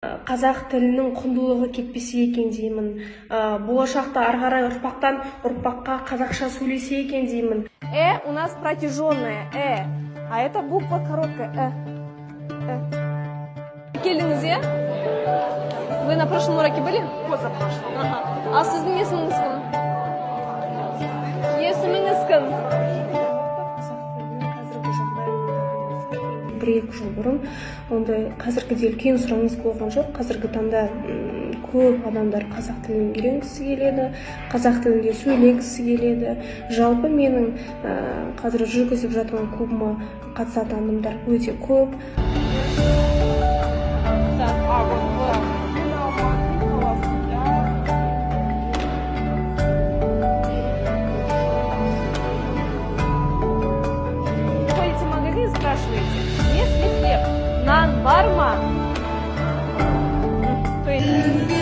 Қазақ тілінің құндылығы кетпесе екен деймін. Болашақта ары қарай ұрпақтан ұрпаққа қазақша сөйлесе екен деймін. Э у нас протяженная, э, а это буква короткая, э. Э. Келдіңіз, иә? Вы на прошлом уроке были? Позапрошлом. Ага. Ал сіздің есіміңіз кім? Есіміңіз кім? Қазақ тілінің қазіргі жағдайын айтатын болсақ, 1-2 жыл бұрын ондай қазіргідей үлкен сұраныс болған жоқ. Қазіргі таңда көп адамдар қазақ тілін үйренгісі келеді, қазақ тілінде сөйлегісі келеді. Жалпы менің қазір жүргізіп жатқан клубыма қатысатын адамдар өте көп. А, вот, вот. Мен Алматы қаласында. Ходите в магазин и спрашиваете: есть ли хлеб? Нан бар ма? То есть